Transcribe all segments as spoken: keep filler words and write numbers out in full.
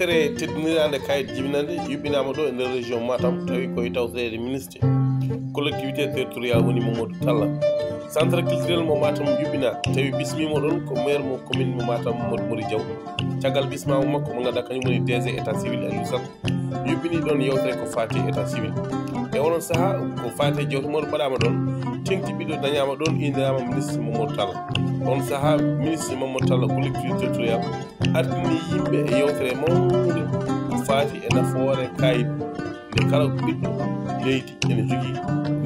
Teddiniraande kayit jibinande yuɓɓinaama ɗo e nder région Matam, tawi koye tawtoreede ministre collectivité territorial woni Mamadou Talla. Centre culturel mo Matam yuɓɓina, tawi bismiima ɗon ko maire mo commune mo Matam, Mamadou Mori Diaw. Caggal bismaagu makko mo ngannduɗaa kañum woni D G état civil Aliou Sall, yuɓɓini ɗon yewtere ko faati état civil. E onon sahaa ko faati e jewte mo baɗaama ɗon, teŋti ɓiɗɗo dañaama ɗon, inniraama ministre Mamadou Talla. On sahaa ministre Mamadou Talla collectivité territorial artini yimɓe e yewtere mawnde ko faati e nafoore kayit, nde kala ɓiɗɗo leydi ene jogii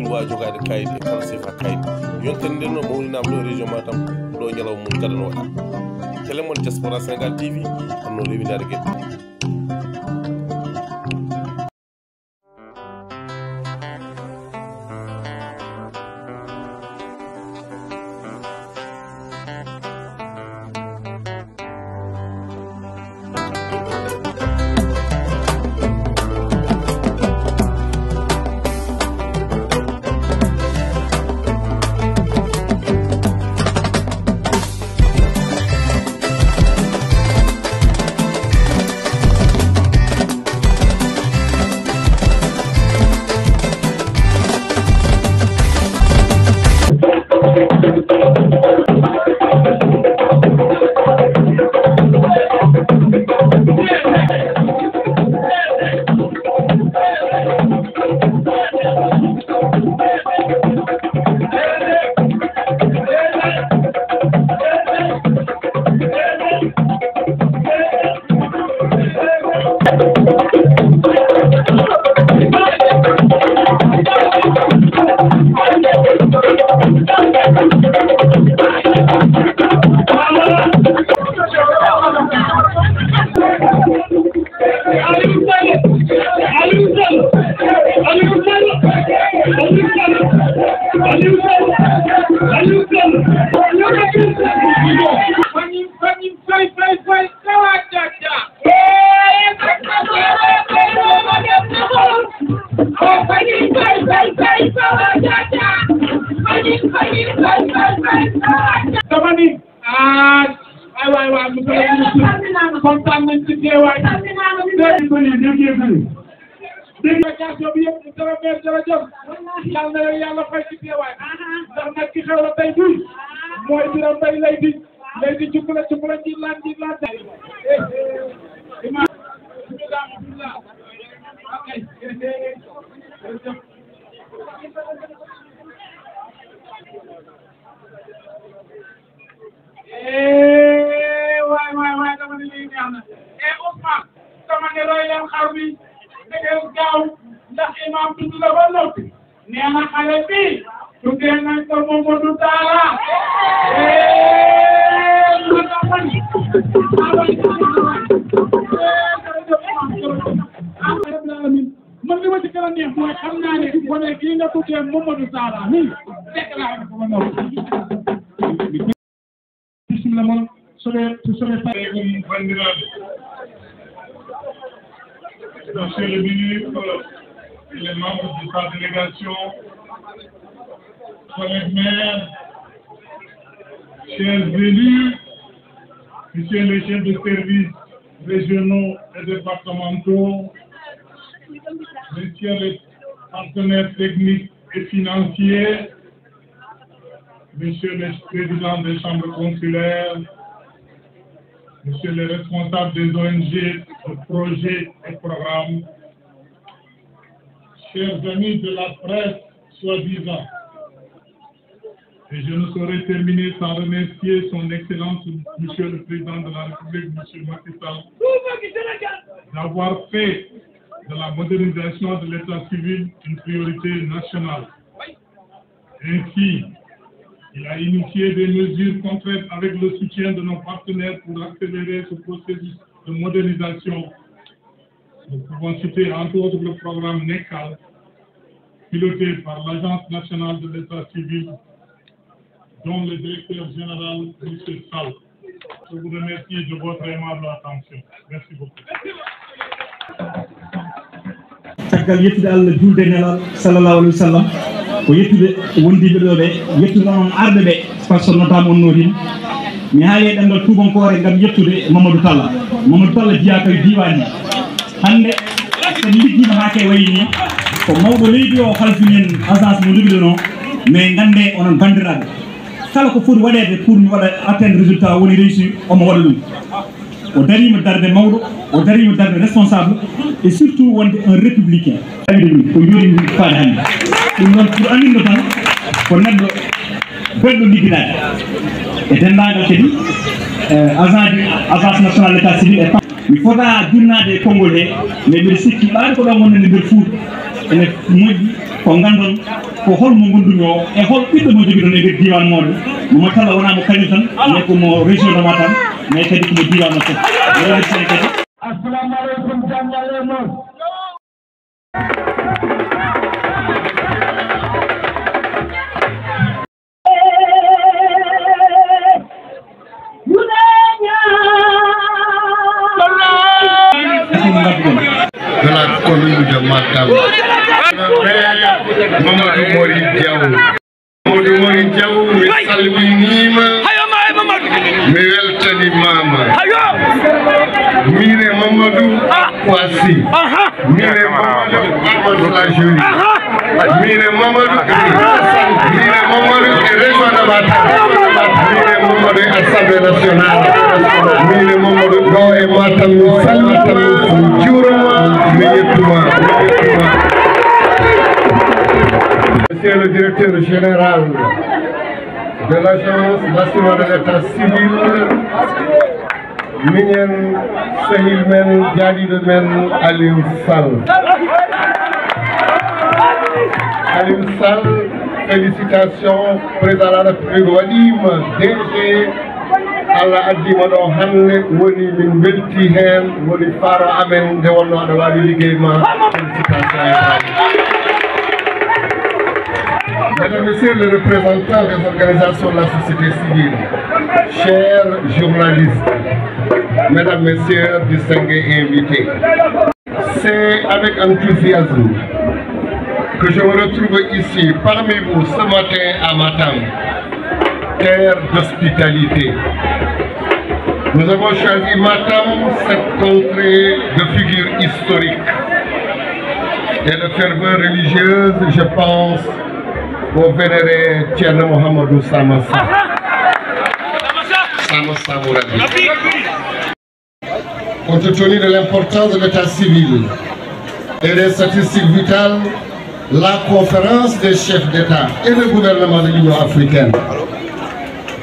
droit jogaade kayit e kala sifa kayit. Yontere nden noon mawninaama ɗo e région Matam, ɗo ñalawma mum gadano waɗa. Télé mon Diaspora Sénégal T V, hono rewindaade geɗe. Tamani, ah, aywa, aywa, monsieur le ministre, kontaan nañ ci teewaay. Dégg nga lii, dégg nga lii. Délégation bi yëpp, monsieur le maire, jërëjëf. Yal na leen Yàlla fay ci teewaay. Ndax nag ki xew la tey bii mooy Birame Mbaye Leyti. Leyti, cukula, cukula, ci lan, ci lan. Eh, eh, imam, bismillah, bismillah. Ok, eh, eh, eh. Jërëjëf. Eh, waay, waay, waay, dama ne lii neex na. Eh, Ousmane, dama ne roy leen xar bi. Da ngeen gaaw, ndax imam tudd la ba noppi. Nee na xale bi, tuddee nañ ko Mamadou Talla. Eh, man, man. Eh, jërëjëf, imam, jërëjëf. Alhamdulillah. Man, li ma ci gën a neex mooy xam naa ne gone gii nga tuddee Mamadou Talla, nii, déclaré ko ba noppi. Bismillah, mon, soɓe, soɓe fa- Aleykum, banndiraaɓe. Monsieur le ministre et les membres de sa délégation, collègues maires, chers élus, messieurs les chefs de service régionaux et départementaux, messieurs les partenaires techniques et financiers, Monsieur le Président des chambres consulaires, Monsieur le responsable des O N G, de projets et programmes, chers amis de la presse soi-disant, et je ne saurais terminer sans remercier son Excellence, Monsieur le Président de la République, Monsieur Macky Sall, d'avoir fait de la modernisation de l'état civil une priorité nationale. Ainsi, il a initié des mesures concrètes avec le soutien de nos partenaires pour accélérer ce processus de modernisation. Nous pouvons citer entre autres le programme NECAL, piloté par l'Agence nationale de l'état civil, dont le directeur général, Monsieur Sall. Je vous remercie de votre aimable attention. Merci beaucoup. Caggal yettude Allah, julde e Nelaaɗo sallallahu alayhi wa sallam, ko yettude wondiiɓe ɗo ɓe, yettude noon arɓe ɓe, par ce que notaama on nootin. Mi haali e ɗemngal tuubankoore ngam yettude Mamadou Talla. Mamadou Talla jeyaa ko e diiwaan hee. Hannde, so en liggiima haa kay wayi nii, ko mawɗo leydi o halfini en agence mo njogiɗen o, mais nganndee onon banndiraaɓe, kala ko foti waɗeede pour mi waɗa atteindre résultat woni réussir, omo waɗa ɗum. O dariima darnde mawɗo, o dariima darnde responsable, et surtout wonde un républicain. Ko jooɗi faade hannde. Ɗum noon, pour amin no tan, ko neɗɗo belɗo liggidaade. E denndaangal kadi, eh, agent ji, agence nationale d' état civil e pa-, mi fota junnaade e konngol he, mais mbiɗo sikki ɓaade ko ɗo ngonɗen e nder Fuuta, ene moƴƴi ko nganndon ko hol mo ngonɗumi o, e hol ɓiɗɗo mo jogiɗon e nder diiwaan mooɗon. Mo Talla wonaa mo kañum tan, mais ko mo région de Matam, mais kadi ko mo diiwaan o fof. Mi remercie kadi. Assalamu aleykum, jam ñalle e mon. De la commune de Matam. Mamadou Mori Diaw. Mamadou Mori Diaw, mi salminiima. Mi weltanimaama. Miin e Mamadou Kwasi. Miin e Mamadou Amadou Lajoli. Miin e Mamadou, miin e Mamadou e région de Matam. Miin e Mamadou e Assemblée nationale. Miin e Mamadou ɗo e Matam, mi salminiima, mi juuriima, mi yettiima. Monsieur le directeur général de l'Agence nationale de l'état civil, minen sehil men, jaaɗiiɗo men Aliou Sall. Aliou Sall, félicitations, président de la République waɗiima D G, Allah addiima ɗo hannde, woni min mbeltii heen, woni faaro amen, nde wonnoo aɗa waawi liggey ma. Félicitations, Ibrahima. Mesdames, Messieurs les représentants des organisations de la société civile, chers journalistes, Mesdames, Messieurs, distingués invités, c'est avec enthousiasme que je me retrouve ici parmi vous ce matin à Matam, terre d'hospitalité. Nous avons choisi Matam, cette contrée de figures historiques et de ferveur religieuse, je pense au vénéré Thierno Mohamedou Sama Sa. Sama Samou Rabi. Compte tenu de l'importance de l'état civil et des statistiques vitales, la conférence des chefs d'État et de gouvernement de l'Union africaine,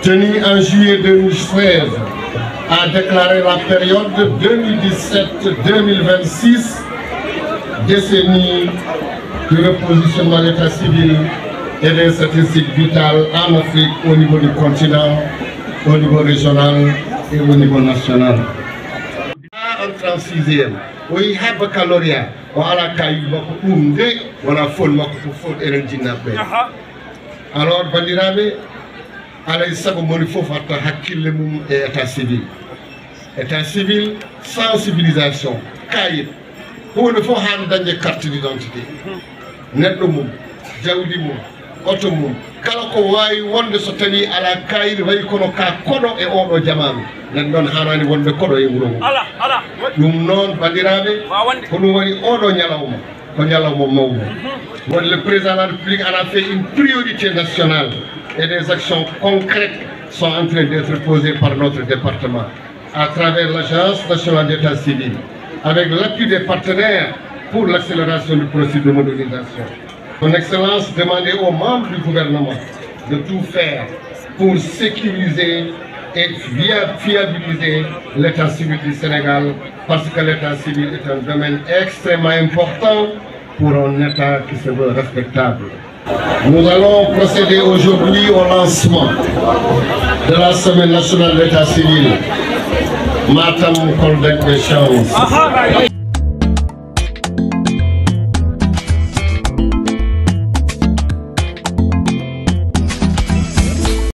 tenue en juillet deux mille seize, a déclaré la période deux mille dix-sept deux mille vingt-six, décennie du repositionnement de l'état civil et des statistiques vitales en Afrique, au niveau du continent, au niveau régional et au niveau national. Haa en trente-sixième, o yehi haa baccalauréat, o alaa kayit makko, ɗum nde wonaa fon makko, ko fon enen jinnaaɓe ɓe. Alors, banndiraaɓe, alaa e sago moni fof watta hakkille mum e état civil. État civil, sensibilisation, kayit, huunde fof haa dañde carte d'identité neɗɗo mum, jawdi mum, oto mum, kala ko waawi wonde so tawii alaa kaayiri, wayi kono ka koɗo e ooɗoo jamaanu, neɗɗo noon haanaani wonde koɗo e wuro mum. Ɗum noon, banndiraaɓe, ko ɗum waɗi ooɗoo ñalawma ko ñalawma mawɗo. Won le président de la République en a fait une priorité nationale et des actions concrètes sont en train d'être posées par notre département à travers l'Agence nationale d'état civil, avec l'appui des partenaires pour l'accélération du processus de modernisation. Son Excellence demandait aux membres du gouvernement de tout faire pour sécuriser et via-, fiabiliser l'état civil du Sénégal, parce que l'état civil est un domaine extrêmement important pour un État qui se veut respectable. Nous allons procéder aujourd'hui au lancement de la Semaine nationale de l'état civil. Matam, Kolda et Chance.